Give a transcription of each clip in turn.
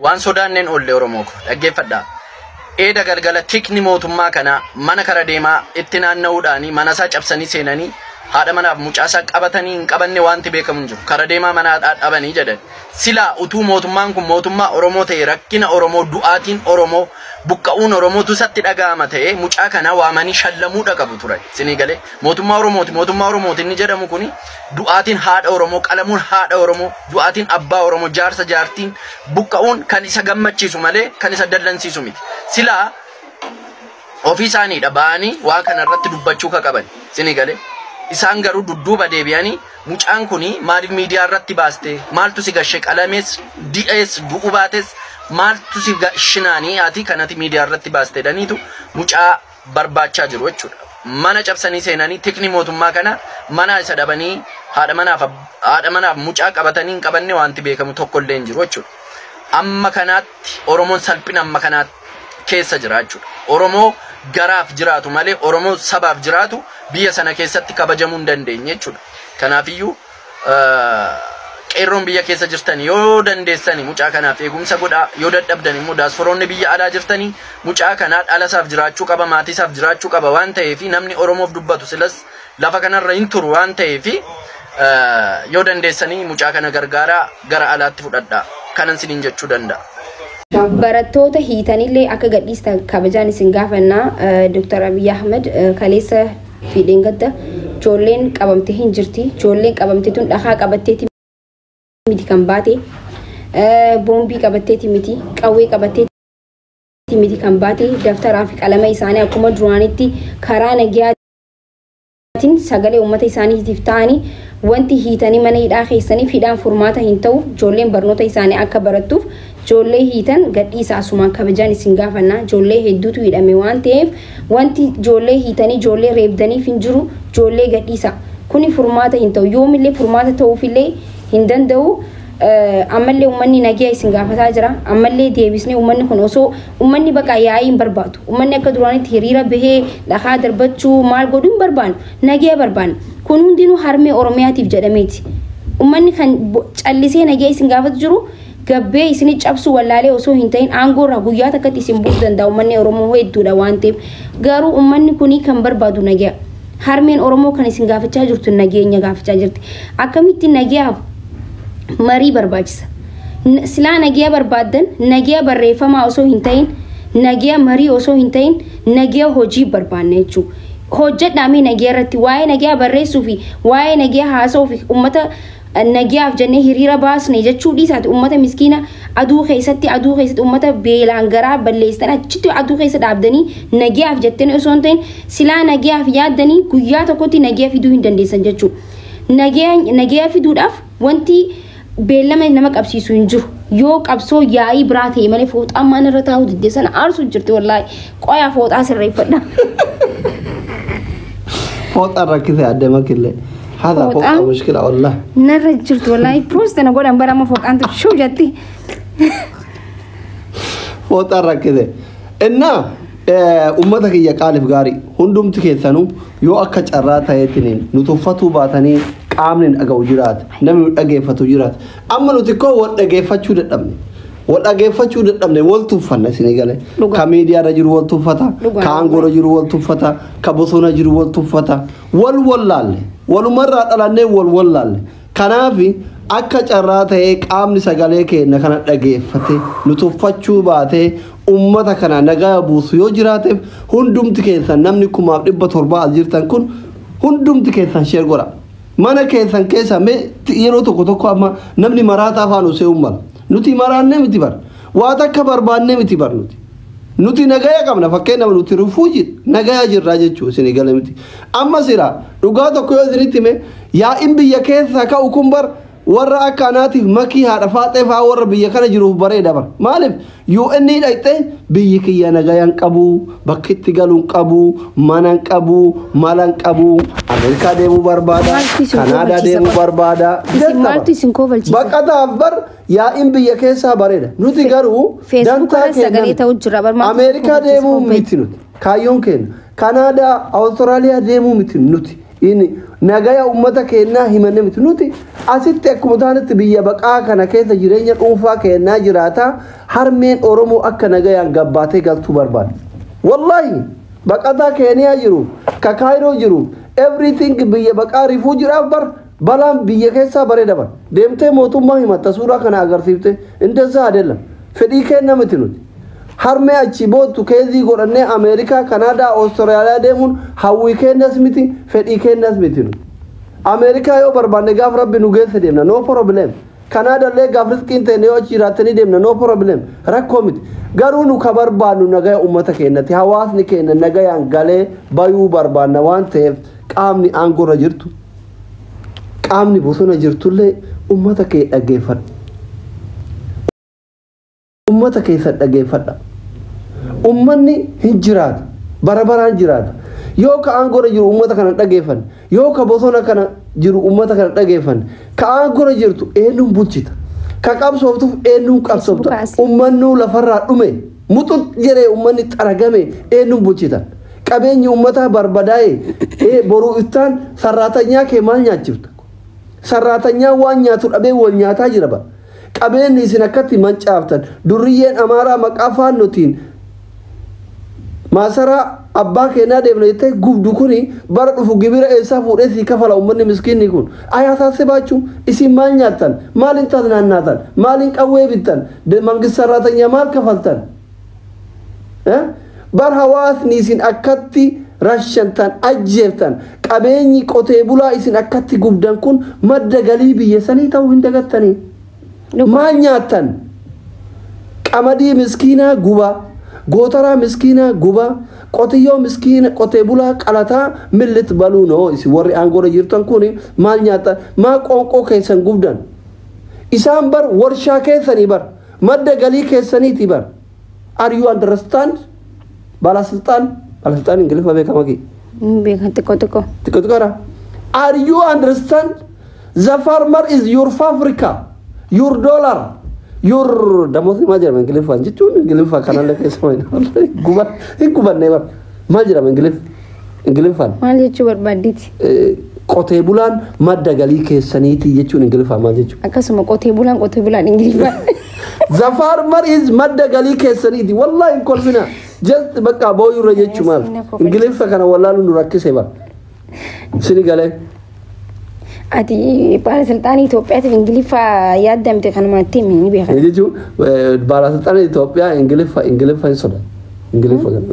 Waan sodaanneen oolle Oromoo ko dhaggeeffadhaa. Eeda galgala tikni mootummaa kanaa mana kara deemaa itti naanna'uudhaanii mana isaa cabsanii seenanii haadha manaaf mucaa isaa qabatanii hin qabanne wanti beekamu hin jiru. Kara deemaa mana dhabanii jedhan. Silaa utuu mootummaan kun mootummaa Oromoo ta'e rakkina Oromoo du'aatiin Oromoo buqqa'uun Oromootu isatti dhaga'ama ta'e mucaa kana waamanii shallamuudha qabu turan. Isinii galee mootummaa Oromooti mootummaa Oromooti inni jedhamu kuni du'aatiin haadha Oromoo qalamuun haadha Oromoo du'aatiin abbaa Oromoo jaarsa jaartiin buqqa'uun kan isa gammachiisu malee kan isa dallansiisu miti. Silaa ofii isaaniidha ba'anii waa kana irratti dubbachuu ka qaban. Isinii galee isaan garuu dudduuba deebi'anii mucaan kuni maaliif miidiyaa irratti baaste maaltu si gashe qalamees di'ees du'u baates maaltu si gashinaanii ati kanati miidiyaa irratti baaste jedhaniitu mucaa barbaachaa jiru jechuudha. Mana cabsanii seenanii tikni mootummaa kana mana isa dhabanii haadha manaaf mucaa qabatanii hin qabanne wanti beekamu tokko illee hin jiru jechuudha. Amma kanaatti Oromoon salphina amma kanaatti keessa jira jechuudha. Oromoo garaaf jiraatu malee Oromoo sabaaf jiraatu biyya sana keessatti kabajamuu hin dandeenye jechuudha. Kanaafiyyuu qeerroon biyya keessa jirtan yoo dandeessani mucaa kanaaf eegumsa godhaa yoo dadhabdan immoo daasforoonni biyya alaa jirtanii mucaa kanaa dhalasaaf jiraachuu qaba maatiisaaf jiraachuu qaba waan ta'eef namni Oromoof dubbatu silas lafa kanarra hin turu waan ta'eef yoo dandeessanii mucaa kana gargaaraa gara alaatti fudhadhaa kanan siniin jechuu danda'a. Barattoota hiitanillee akka gadhiistan kabajaan isin gaafannaa. Dr. Abiy Ahmed kaleessa fiidheen gadda ijoolleen qabamte hin jirti. Ijoolleen qabamte tun dhakaa qabatteeti miti kan baate, boombii qabatteeti miti, qawwee qabatteeti miti kan baate. Daftaraa fi qalama isaanii akkuma duraanitti karaa nagayaatiin sagalee uummata isaaniitiif ta'anii wanti hiitanii mana hidhaa keessaniif hidhaan furmaata hin ta'u. Ijoolleen barnoota isaanii akka barattuuf ijoollee hiitan gadhiisa asumaan kabajaan isin gaafannaa. Ijoollee hedduutu hidhame waan ta'eef wanti ijoollee hiitanii ijoollee reebdaniif hin jiru. Ijoollee gadhiisa, kuni furmaata hin ta'u, yoomillee furmaata ta'uufillee hin danda'u. Ammallee uummanni nagiyaa isin gaafataa jira. Ammallee deebisnee uummanni kun osoo uummanni baqa yaa'ii hin barbaadu. Uummanni akka duraanitti hiriira bahee dhakaa darbachuu maal godhuu hin barbaannu, nagiyaa barbaannu. Kun hundinuu harmee Oromiyaatiif jedhameeti. Uummanni kan callisee nagiyaa isin gaafatu jiru gabbee isin cabsuu wallaalee osoo hin ta'in aangoo irraa guyyaa takkatti isin buusuu danda'a. Uummanni Oromoo hedduudha waan ta'eef garuu uummanni kuni kan barbaadu nagiyaa. Harmeen Oromoo kan isin gaafachaa jirtu nageenya gaafachaa jirti. Akkamitti nagiyaaf marii barbaachisa. Silaa nagiyaa barbaaddan nagiyaa barreeffamaa osoo hin ta'in, nagiyaa marii osoo hin ta'in, nagiyaa hojii barbaanna jechuudha. Hojjedhaamee nagiyaa irratti waa'ee nagiyaa barreessuu fi waa'ee nagiyaa haasa'uu fi uummata nagiyaaf jennee hiriira baasne jechuu dhiisaati uummata miskiina aduu keessatti uummata beelaan garaa balleessitan achitti aduu keessa dhaabdanii nagiyaaf jettanii osoo hin ta'in silaa nagiyaaf yaaddanii guyyaa tokkotti nagiyaa fiduu hin dandeessan jechuudha. Nagiyaa fiduudhaaf wanti beellama nama qabsiisu hin jiru. Yoo qabsoo yaa'ii biraa ta'e malee fooxaan maan irra taa'u diddee sana aarsu jirti wallaahi. Qoyaa fooxaa sirreeffadha. Fooxaan rakkise adde makillee. Haadha Fooxaan? fooxaa mushkila wallah. Narra jirtu wallaahi, post na godhan bara amma fooxaan tu shuu jetti. Fooxaan rakkise. Innaa uummata kiyya qaaliif gaarii hundumti keessanuu yoo akka carraa ta'eetiin nu tuffatuu baatanii qaamni dhaga'u jiraata, namni nu dhageeffatu jiraata. Amma nuti koo wal dhageeffachuu dadhabne. Wal dhageeffachuu dadhabne, wal tuffanna isinii galee. Dhugaa. Ka miidiyaarra jiru wal tuffata. Dhugaa. Ka aangoorra jiru wal tuffata. Ka bosona jiru wal tuffata. Wal wallaalle. Walumarraa dhalannee wal wallaalle. Kanaaf akka carraa ta'ee qaamni sagalee keenya kana dhageeffate nu tuffachuu baatee ummata kana nagaa buusu yoo jiraateef hundumti keessan namni 1700 as jirtan kun hundumti keessan share godha. Mana keessan keessa mee yeroo tokko tokko amma namni maraataa afaan usee ummala. Nuti maraannee miti bar. Waa takka barbaannee miti bar nuti. Nuti nagaya qabna, fakkeenyaaf nuti refugee nagaya jirraa jechuu isinii gala miti. Amma sira dhugaa tokko yoo isinitti hime yaa'in biyya keessaa ka'u kun bar warra akka anaatiif makii haadha faaxee fa'aa warra biyya kana jiruuf bareeda bar. Maaliif UN dhaqxee biyyi kiyya nagayaan qabu, bakki itti galuun qabu, mana hin qabu, mala hin qabu, Ameerikaa deemuu barbaada, Maaltu isin Kanaadaa kofalchiisa deemuu bara? barbaada. Isin Jetta bar. maaltu isin kofalchiisa? Baqataaf bar yaa'in biyya keessaa bareeda. Nuti garuu Facebook dantaa irra sagalee keenya ta'u jira bar, maaltu isin Ameerikaa kofalchiisa deemuu qophee? miti nuti. Kaayyoon keenya. Kanaadaa, Awustiraaliyaa deemuu miti nuti. Inni Nagaya uummata keenyaa himanne miti. Nuti asitti akkuma taanetti biyya baqaa kana keessa jireenya dhuunfaa keenyaa jiraata. Harmeen Oromoo akka nagayaan gabbaatee galtuu barbaada. Wallaahi, baqataa Keeniyaa jiru, ka Kaayiroo jiru, everything biyya baqaa rifuu jiraaf bar balaan biyya keessaa bareeda bar. Deemtee mootummaa himatta, suuraa kana agarsiifte indeessaa adeela. Fedhii kenna miti nuti. Harmee achi boottu keezii godhannee Ameerikaa, Kanaadaa, Awustiraaliyaa deemuun hawwii kennas miti, fedhii kennas miti nuti. Ameerikaa yoo barbaanne gaaf Rabbi nu geesse deemna, no problem. Kanaadallee gaaf riskiin ta'e yoo achi jiraattanii deemna, no problem. Rakkoo miti. Garuu nu ka barbaannu nagaya uummata keenyatti, hawaasni keenya nagayaan galee bayuu barbaanna waan ta'eef, qaamni aangoorra jirtu, qaamni bosona jirtullee uummata kee dhaggeeffadhu. Uummata keessan dhaggeeffadha. Uummanni hin jiraata. Bara baraan jiraata. Yoo ka aangoorra jiru uummata kana dhaggeeffanne, yoo ka bosona kana jiru uummata kana dhaggeeffanne, ka aangoorra jirtu eenyuun bulchita? Ka qabsooftuuf eenyuun qabsoofta? Uummanni lafarraa dhume, muxut jedhee uummanni xaragame, eenyuun bulchitan? Qabeenyi uummataa barbadaa'e, boruu iftaan sarraatanyaa kee maal nyaachifta? Sarraatanyaa waan nyaatu dhabee wal nyaataa jira bara. Qabeenyi isin akkatti mancaaftan, durriyyeen Amaaraa maqaa faannotiin maasaraa abbaa keenyaa deemna jettee gubdu kuni bara dhufu gibira eessaa fuudhee sii kafala uummanni miskiinni kun? Ayaasaase baachuu isin maal nyaattan? Maaliin taasinaannaatan? Maaliin qawwee bittan? Mangist sarraatanyaa maal kafaltan? Bar hawaasni isin akkatti rashantan, ajjeeftan, qabeenyi qotee bulaa isin akkatti gubdan kun madda galii biyya sanii ta'uu hin dagattanii. Maal nyaattan? Qamadii miskiinaa gubaa, gootaraa miskiinaa gubaa, qotiyyoo miskiina qotee bulaa qalataa millit baluu noo. Isin warri aangoorra jirtan kun maal nyaattan? Maa qoonqoo keessan gubdan? Isaan bar warshaa keessanii bar madda galii keessaniiti bar. Are you understand? ባለስልጣን ባለስልጣን Ingiliffa beekama kee? Beekan, xiqqoo xiqqoo. Xiqqoo xiqqoodha. Are you understand? The farmer is your fabrica, your dollar, your damoosni maal jedhama Ingiliffaan jechuun? Ingiliffa kanallee keessa guban hin gubannee bar. Maal jedhama Ingiliffaan? Maal jechuu barbaaddeeti? Qotee bulaan madda galii keessaniiti jechuun Ingiliffaan maal jechuudha? Akkasuma qotee bulaan Ingiliffaan. The farmer is madda galii keessaniiti. Wallahi hin kolfina. Just bakka booyurra jechuu maal? Ingiliffa kana wallaaluun nu rakkise bar. Sini galee. Ati baalasilxaanii Itoophiyaatiif Ingiliffa yaaddamte kanumatti himi, ni beekan. Jechuun baalasilxaanii Itoophiyaa Ingiliffa hin sodaatu.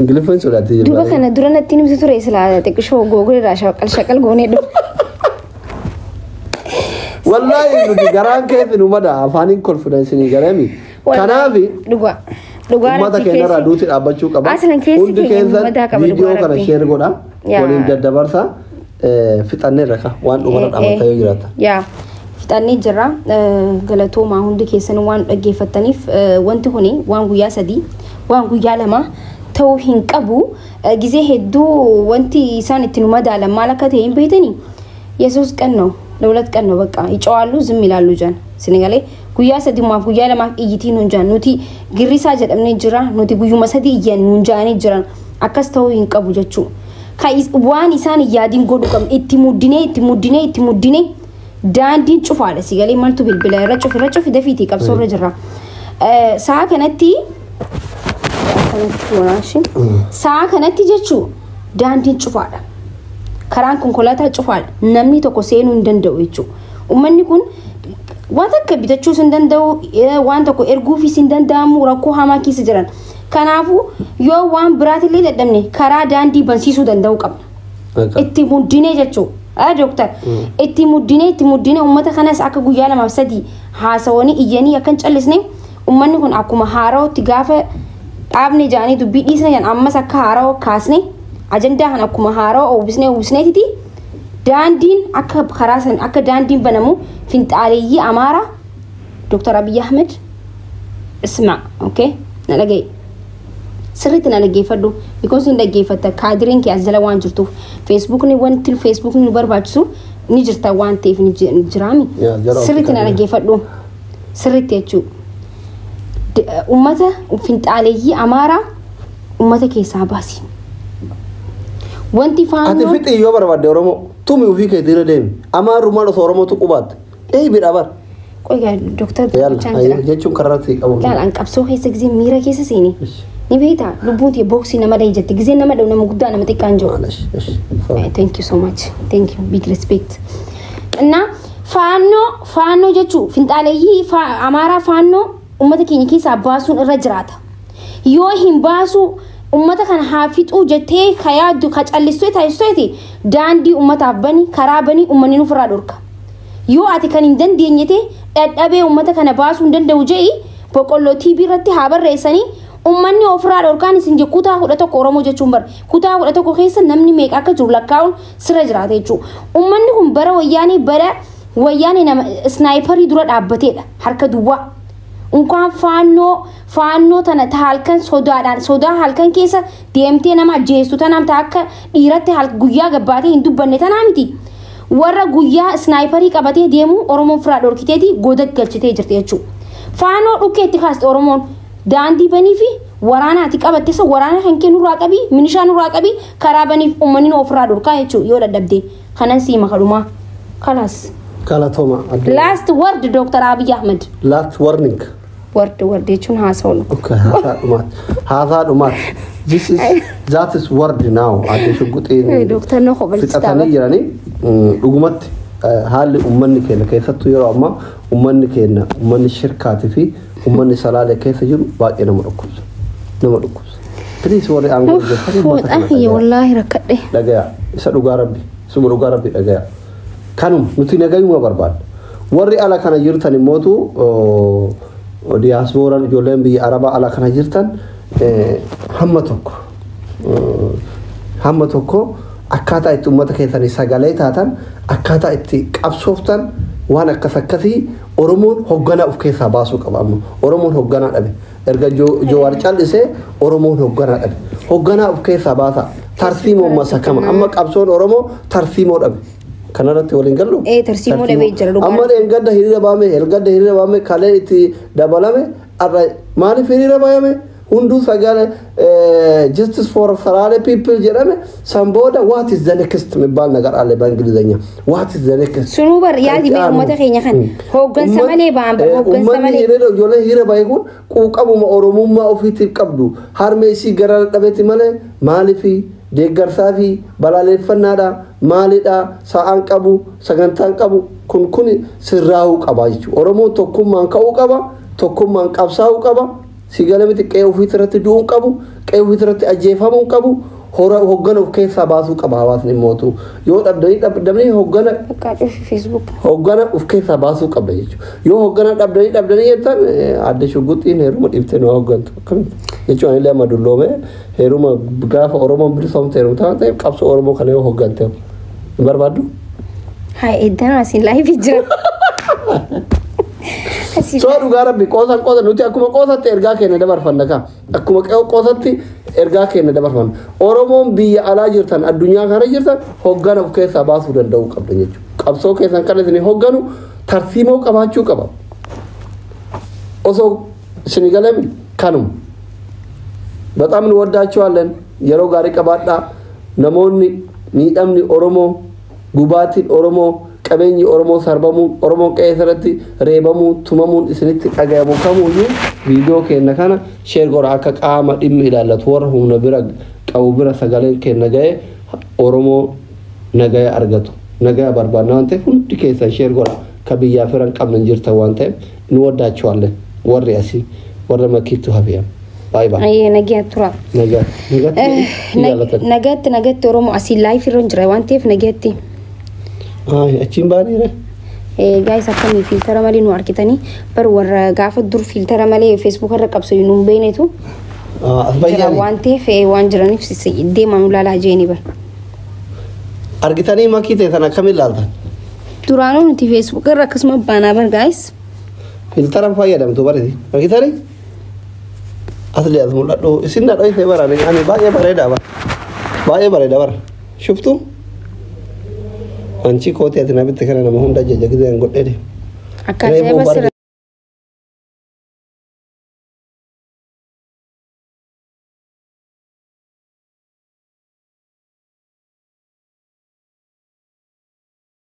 Ingiliffa hin sodaatti. Duuba kana dura natti himtu ture, silaa xiqqishoo Google irraa shaqal shaqal goonee dhufu. Wallahi nuti garaan keessa nu mada afaaniin kolfina isinii galeemi. Kanaafi Dhugaa. Dhugaa. Uummata keenya irraa duuti dhaabbachuu qaba. Aslan keessi Hundi keenya keessan madaa qaba, viidiyoo dhugaa kana Rabbii. share godha. Yaa. Waliin daddabarsa. Fixanneerra ka waan dhumarra dhaamata yoo jiraata. Yaa, fixannee jirra. Galatoomaa hundi keessan waan dhaggeeffattaniif. Wanti kuni waan guyyaa 3, waan guyyaa 2 ta'uu hin qabu. Gizee hedduu wanti isaan itti nu madaalan maal akka ta'e hin beektanii? የሶስት ቀን ነው፣ ለሁለት ቀን ነው፣ በቃ ይጨዋሉ፣ ዝም ይላሉ ጃን ስንገሌ guyyaa sadimaaf guyyaa lamaaf iyyitii nuun jaan. Nuti girrisaa jedhamnee jira, nuti guyyuma 3 iyyan nuun jaanii jiran. Akkas ta'uu hin qabu jechuu. Waan isaan hin yaadin godhu qabna. Itti muddinee, itti muddinee, itti muddinee. Daandiin cufaadha sigalee. Maltu bilbila irra cufi, irra cufi, dafiitii qabsoorra jirra. Sa'a kanatti sa'a kanatti jechuu daandiin cufaadha. Karaan konkolaataa cufaadha. Namni tokko seenuu hin danda'u jechuudha. Uummanni kun waan takka bitachuus hin danda'u, waan tokko erguufis hin danda'amu, rakkoo hamaa keessa jiran. Kanaafuu yoo waan biraatillee dadhabne karaa daandii bansiisuu danda'uu qabna. Itti muddinee jechuudha. Dooktar, itti muddinee, itti muddinee, uummata kanas akka guyyaa lamaaf sadii haasawanii iyyanii akka hin callisne, uummanni kun akkuma haarawatti gaafa dhaabne jaanii dubbii dhiisne jan, ammas akka haarawaa kaasne, ajandaa kan akkuma haarawaa uwwisnee uwwisneetiti daandiin akka karaa san akka daandiin banamu. Finxaaleeyyii Amaaraa, Dooktar Abiyyi Ahmed, isma, okay, na dhagaye, sirriitti na dhaggeeffadhu, because hin dhaggeeffatta, kaadireen kee as jala waan jirtuuf, Feesbuukni, wanti Feesbuukni nu barbaachisu ni jirta waan ta'eef ni jiraami. Sirriitti na dhaggeeffadhu, sirriitti jechuu. Ummata finxaaleeyyii Amaaraa ummata keessaa baasi. Wanti Ati faannoon fixi yoo barbaadde Oromoo. Tumi ofii keetii irra deemi. Amaarumaan osoo Oromoo tuquu baatte. Eeybidha bar. Qoyyaa Dooktar Yalla dubbachaan jira. Jechuun kararratti qabu. Laal an qabsoo keessa gisee miira keessa seeni. Ni beektaa lubbuun tee booksii nama dhahi jette gisee nama dhahu nama guddaa nama xiqqaan jiru. Thank you so much. Thank you. Big respect. እና faannoo faannoo jechuun finxaaleeyyii amaaraa faannoo uummata keenya keessaa baasuun irra jiraata. Yoo hin baasu uummata kana haa fixuu jettee ka yaaddu ka callistee taasisteeti daandii uummataaf bani karaa bani uummanni nufirraa dhorka. Yoo ati kan hin dandeenye ta'e dhadhabee uummata kana baasuu hin danda'u je'i boqqolloo TV irratti haa barreessanii uummanni ofirraa dhorkaan isin je kutaa 11 Oromoo jechuun bara kutaa 11 keessa namni meeqa akka jiru lakkaa'uun sirra jiraata jechuudha. Uummanni kun bara wayyaanee nama snaayiparii dura dhaabbateedha harka duwwaa. Unkaan faannoo tana ta halkan sodaadhaan sodaa halkan keessa deemtee nama ajjeestu tanaam ta akka dhiiratti guyyaa gabbaatee hin dubbanne tanaa miti. Warra guyyaa snaayiparii qabatee deemu Oromoon firaa dhorkiteeti goda galchitee jirti jechuudha. Faannoo dhukkee itti kaaste Oromoon daandii banii fi waraanaati qabatte isa waraana kan kee nurraa qabii minishaa nurraa qabii karaa baniif uummanni ofirraa dhorkaa jechuudha yoo dadhabde kanan siima kadhumaa. Kalaas. Galatoma. Last word Dr. Abiy Ahmed. Last warning. Word jechuun haasawnu. Okay, haasaa dhumaati. Haasaa dhumaati. This is that is word now. Adde Shugguxiin Dooktar na kobalchisaa. fixatanii jiranii dhugumatti haalli uummanni keenya keessattuu yeroo ammaa uummanni keenya uummanni shirkaatii fi uummanni salaalee keessa jiru baay'ee nama dhukkubsa. Nama dhukkubsa. Please warri aangoo hojjetan uummata kana Wallaahi wallaahi rakkadhe. Dhagaya isa dhugaa rabbi isuma dhugaa rabbi dhagaya. Kanuma nuti nagayuma barbaadna. Warri ala kana jirtan immootu diyaaspooraan ijoolleen biyya arabaa ala kana jirtan hamma tokko hamma tokko akkaataa itti uummata keessanii sagalee taatan akkaataa itti qabsooftan waan akkas akkasii Oromoon hoogganaa of keessaa baasuu qaba amma. Oromoon hoogganaa dhabe. Erga Jawaar callisee Oromoon hoogganaa dhabe. Hoogganaa of keessaa baasa. Tarsiimoo masakama. Amma qabsoon Oromoo tarsiimoo dhabe. Kanarratti waliin gallu? Tarsiimoo dhabee jira dhugaa. Amma ergadda hiriira baame ergadda hiriira baame kalee itti dabalame arra maaliif hiriira baame hunduu sagalee justice for Salale people jedhame san booda what is the next የሚባል ነገር አለ በእንግሊዘኛ what is the next Sunuu bar yaadi mee uummata keenya kan hooggansa malee ba'an bar hooggansa Uummanni malee. hiriira ijoolleen hiriira bahe kun quuqamuma Oromummaa ofiitiif qabdu harmee isii gara dhabeeti malee maaliifi deeggarsaa fi balaaleffannaadha maalidha sa'aan qabu sagantaan qabu kun kun sirraa'uu qaba jechuudha. Oromoon tokkummaan ka'uu qaba tokkummaan qabsaa'uu qaba si gala miti qe'ee ofiitti irratti du'uu qabu qe'ee ofiitti irratti ajjeefamuu qabu hoggana of keessaa baasuu qaba hawaasni mootu yoo dhabdanii dhabdanii hoggana Bakka cufi Facebook. hoggana of keessaa baasuu qabda jechuudha. Yoo hoggana dhabdanii dhabdanii jettan adde Shugguxiin heeruma dhiiftee nu hooggantu akkamitti jechuun anillee amma dulloome heeruma gaafa Oromoon bilisoomte heerumta waan ta'eef qabsoo Oromoo kana yoo hooggante hin barbaaddu? Haa eddaan asiin laayifii jira. Asiin Soo dhugaa rabbi qoosan qoosan nuti akkuma qoosatti ergaa keenya dabarfanna kaa akkuma qoosatti ergaa keenya dabarfanna Oromoon biyya alaa jirtan addunyaa kana jirtan hoggana of keessaa baasuu danda'uu qabda jechuudha. Qabsoo keessan kan isin hogganu tarsiimoo qabaachuu qaba. Osoo isin galame kanuma. በጣም እንወዳቸዋለን። yeroo gaarii qabaadhaa. Namoonni miidhamni Oromoo gubaatiin Oromoo qabeenyi Oromoo sarbamuun Oromoon qe'ee irratti reebamuun tumamuun isinitti dhagayamu kamuyyuu viidiyoo keenya kana share godhaa akka qaama dhimmi ilaallatu warra humna bira qabu bira sagaleen keenya ga'e Oromoo nagaya argatu nagaya barbaadna waan ta'eef hundi keessan share godhaa ka biyyaa firan qabna hin jirtan waan ta'eef እንወዳቸዋለን warri asii warra makiitu hafiya. Bye bye. Ayyee nagaa tura. Nagaa. Nagaatti jaallatan. Nagaatti nagaatti Oromoo asiin laayifii irra jira waan ta'eef nagaatti. Achiin baaniire. Gaayis akkamii fiiltara malee nu argitanii bar warra gaafa dur fiiltara malee feesbuuk irra qabsu nu hin beeknetu As jira bayyaan. waan ta'eef waan jiraniif deemaa nu ilaalaa jeeni bar. Argitanii makii ta'e sana akkamiin ilaaltan? Duraanuu nuti feesbuuk irra akkasuma baanaa bar gaayis. Fiiltara fayyadamtu bareti. Argitanii? Asli as mul'adhu. Isin na dhoyse bara ani baay'ee bareeda bara. Baay'ee bareeda bara. Shuftu? Anchi kootee ati na bitte kana nama hunda jaja gizeen godhee deema. Akka Reefuu ajaa'iba barri sirra.